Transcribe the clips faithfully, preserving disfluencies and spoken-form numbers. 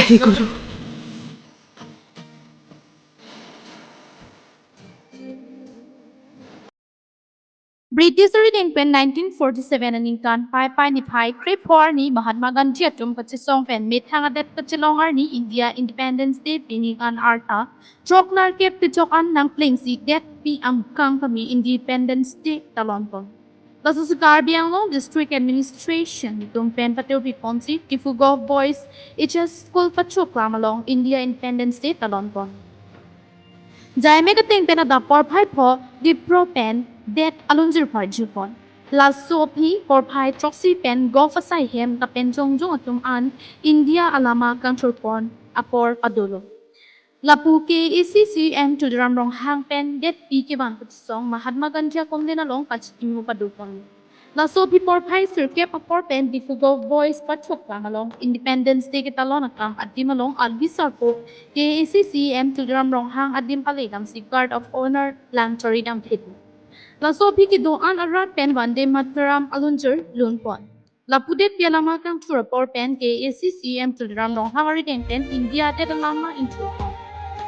British arideng pen nineteen forty-seven aningkan Paipai niphai krepho arni Mahatma Gandhi atum kachesong pen methang adet kachelong arni India Independence Day pining an arta throk nerkep kejok an nangplengsi detpi angkang kami Independence Day talon pon. Laso si Karbi Anglong District Administration atum pen patirpi ponsi Diphu Govt Boys H S School pachoklam along India Independence Day talon pon. Jaime kateng pen adap porphai pho Dipro pen det alunjir pharju pon. Laso aphi porphai throksi pen Govt asai hem lapen jongjong atum an India alama kangthur pon apor padolo. Lapu K A A C C M Tuliram Ronghang pen detpi kevang kachesong Mahatma Gandhi akomden along kachitimu pado pon. Laso aphi porphai sirkep apor pen Diphu Govt Boys pachoklam along Independence Day ketalon akam adim along albi sarpo K A A C C M Tuliram Ronghang adim pale damsi Guard of Honor lang chori dam phit. Laso aphi kedo-an arat pen Vande Mataram alunjir lun pon. Lapu detpi alama kangthur apor pen K A A C C M Tuliram Ronghang arideng pen India adet alama ingthur pon.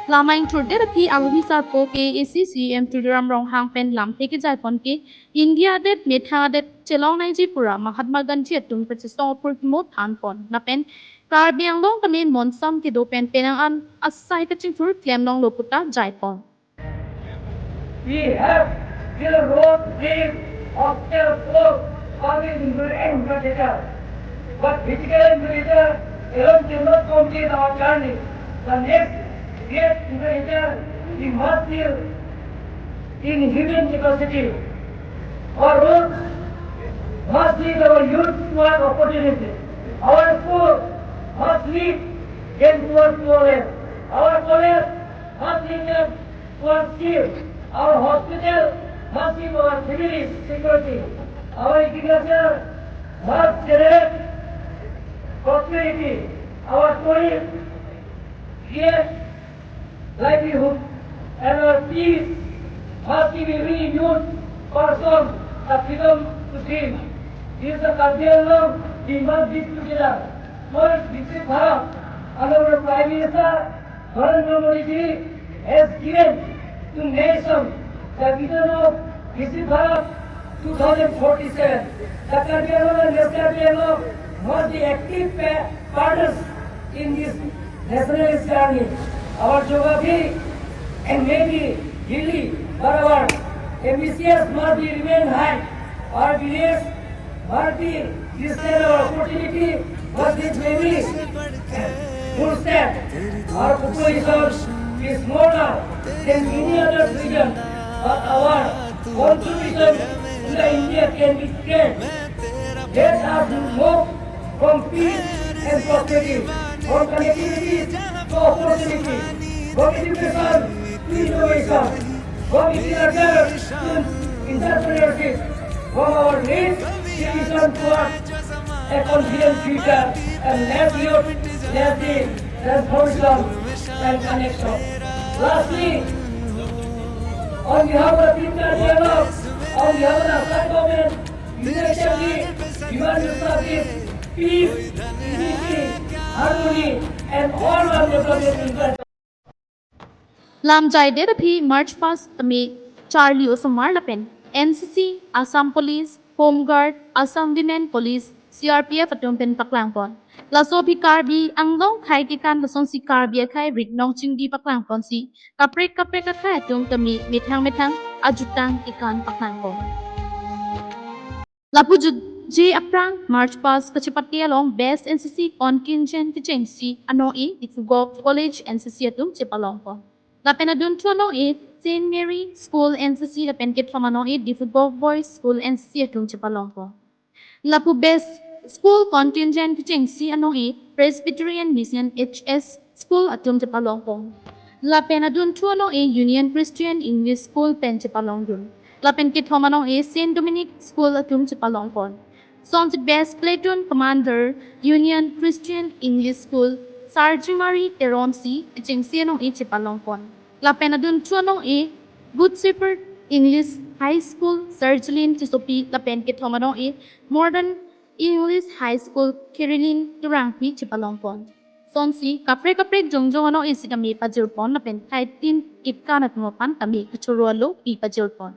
Lama ingthur det aphi albi sarpo K A A C C M Tuliram Ronghang pen lamthe kejai pon ke India adet methang adet chelong nangji pura Mahatma Gandhi atum kachesong apor kimo than pon. Lapen Karbi Anglong kami monsam kedo pen penang an asai kachingthur klem longlo puta jai pon. We have till road, bridge, hospital, port, public infra-, infrastructure. But physical infrastructure alone cannot complete our journey. The next great infrastructure we must build in human capacity. Our roads must lead our youth toward opportunity. Our school must lead them toward progress. Our college must lead them toward skill. Our hospital must give our family security. Our agriculture must generate prosperity. Our tourism create livelihood, and our peace must give every youth person the freedom to dream. This is the Karbi Anglong we must be together. Towards Viksit Bharat, Honorable Prime Minister Narendra Modi ji has given to nation the vision of Viksit Bharat two thousand forty-seven. The Karbi Anglong and West Karbi Anglong must be active pa-, partners in this nationalist journey. Our geography and maybe hilly, but our ambitions must be remain high. Our beliefs must be distant, our opportunity must be maybe more step. Our population is more now than any other region, but our contribution to the India can be great. Let us move from peace and prosperity, from connectivity to opportunity, from education to innovation, from agriculture to entrepreneurship, from our rich tradition towards a confident future, and let youth, let the transformation and connection. Lastly, on behalf of the people of Karbi Anglong, on behalf of the Assam government, unitedly, we want to establish peace, unity, harmony, and all our development interests. Lam jaidet aphi March past tame charli osomar lapen N C C, Assam Police, Home Guard, Assam Women Police, C R P F atum pen paklang pon. Laso aphi Karbi Anglong akhai kekan lasonsi Karbi akhai rik nong chingdi paklang ponsi kaprek kaprek akhai atum tame methang methang ajutang kekan paklang pon. Lapu jutje aphrang March past kachepate along Best N C C Contingent kechengsi anong-e Diphu Govt College N C C atum chepalong pon. Lapen adunthu anong-e Saint Mary School N C C lapen kethom anong-e Diphu Govt Boys School N C C atum chepalong pon. Lapu Best School Contingent kechengsi anong-e Presbyterian Mission H S School atum chepalong pon. Lapen adunthu anong-e Union Christian English School pen chepalong dun. Lapen kethom anong-e Saint Dominic School atum chepalong pon. Sonsi Best Platoon Commander Union Christian English School Sarjimari Teronsi kechengsi anong-e chepalong pon. Lapen adunthu anong-e Good Shepherd English High School Sarjilin Tissopi lapen kethom anong-e Modern English High School Kirilin Terangpi chepalong pon. Tonsi kaprek kaprek jongjong anong isi tame pajirpon lapen thaitin kipkan atum aphan tame kachoro alo pi pajirpon.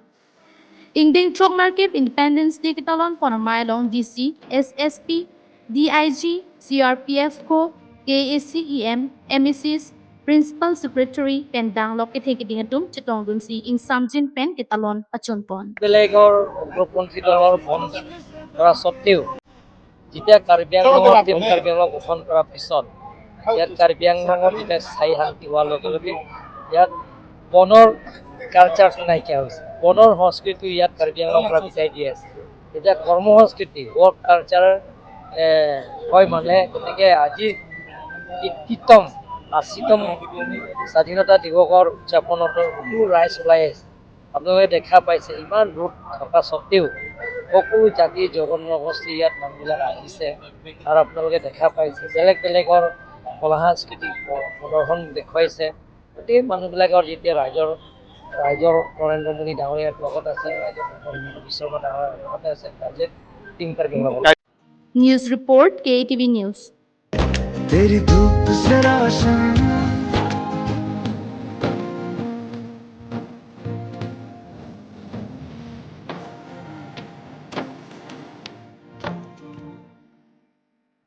Ingdeng throk market Independence Day ketalon pon amei along D C, S S P, D I G, C R P F Corps, K A C E M, M A Cs, Principal Secretary pen danglok kethe keding atum chetongdunsi ingsamjin pen ketalon pachunpon. বেলেগৰ উগ্ৰপন্থী দলৰ বন্ধ কৰা স্বত্বেও, যেতিয়া কাৰ্বি আংলঙৰ টিম কাৰ্বি আংলং গঠন কৰাৰ পিছত ইয়াত কাৰ্বি আংলঙত যেতিয়া স্থায়ী শান্তি হোৱাৰ লগে লগে ইয়াত বনৰ কালচাৰটো নাইকিয়া হৈছে, বনৰ সংস্কৃতি ইয়াত কাৰ্বি আংলঙৰ পৰা বিদায় দি আছে। এতিয়া কৰ্ম সংস্কৃতি, ৱৰ্ক কালচাৰ হয় মানে, গতিকে আজি এটিতম আশীতম স্বাধীনতা দিৱসৰ উদযাপনত সকলো ৰাইজ ওলাই আহিছে। আপোনালোকে দেখা পাইছে, ইমান ৰ'দ থকা স্বত্বেও সকলো জাতি জনগোষ্ঠী ইয়াত মানুহবিলাক আহিছে। আৰু আপোনালোকে দেখা পাইছে, বেলেগ বেলেগৰ কলা সাংস্কৃতিক প-, প্ৰদৰ্শন দেখুৱাইছে। গোটেই মানুহবিলাকৰ যেতিয়া ৰাইজৰ, ৰাইজৰ নৰেন্দ্ৰ মোদী ডাঙৰীয়া ইয়াত লগত আছে, ৰাইজৰ হিমন্ত বিশ্ব শৰ্মা ডাঙৰীয়া লগতে আছে, ৰাইজে টিম কাৰ্বি আংলঙৰ News report, K A T V News. तेरी धूप जरा शर्म